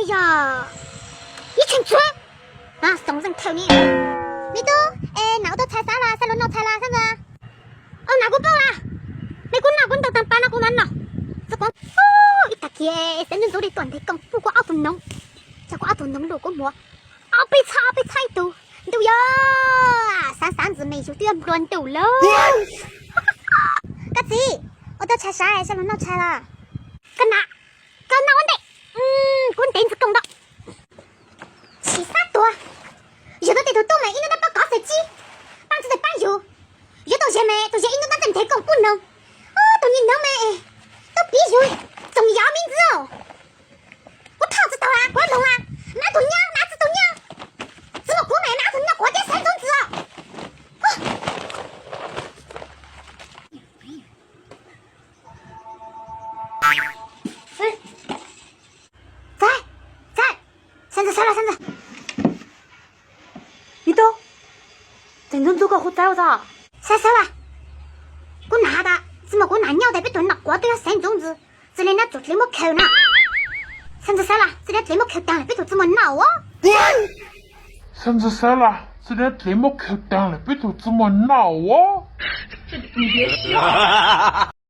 Yog ib txheej txhuv, xoom zeej thawm ni. Me tub, es nam ua tau tshais xav los, xav los noj tshais los xav ntxawg? Ua nam kuv paub las, me kuv noj kuv ntau tag pas no kuv mam noj. Txog kuv ib tag kis xav ntxub ntxub li tuaj ntev koom puj kuv ob tug noov, tso kuv ob tug noov lus kuv muab ob peb txhob ob peb txhob ib tug ntuj yog xav xav ntxwv me yus twb yuav nplua ntuj lawm. Koj txiv, ua tau tshais xav, xav los noj tshais los? Koj nam, koj noj ua ntej, kuv ntev ntxwv koom ntau. Tsis xav tuag, yog tau tej tug tub mas ib hnub noj pab kov txawm tsib, pab txawm pab yus, yuav tau ze mas tus ze ib hnub noj txawm ntev koom puj noog, tus nyuag noov mas tub piv yus txoom yov me ntxwv. Kuv thauj tsis tau, kuv hloov, mas tus nyab mas tsis tau nyab, tsis muaj kuv mas mas tus nyab kuv thiaj xav ntxub ntxwv. Xav, xav, xav ntxwv, xav los xav ntxwv. Me tub, tseem ntxub ntxub koj hu txav ua txog. Xav xav los, kuv nam has tas tsis muaj kuv nam nyob tas peb tug noj quav twb yuav xav ntxub ntxwv, txij li no tsum dlev muab khaws na. Xav ntxwv xav los, txij li dlev muab khaws tag lawm peb tug tsis muaj noj os. Xav ntxwv xav los, txij li dlev muab khaws tag lawm peb tug tsis muaj noj os.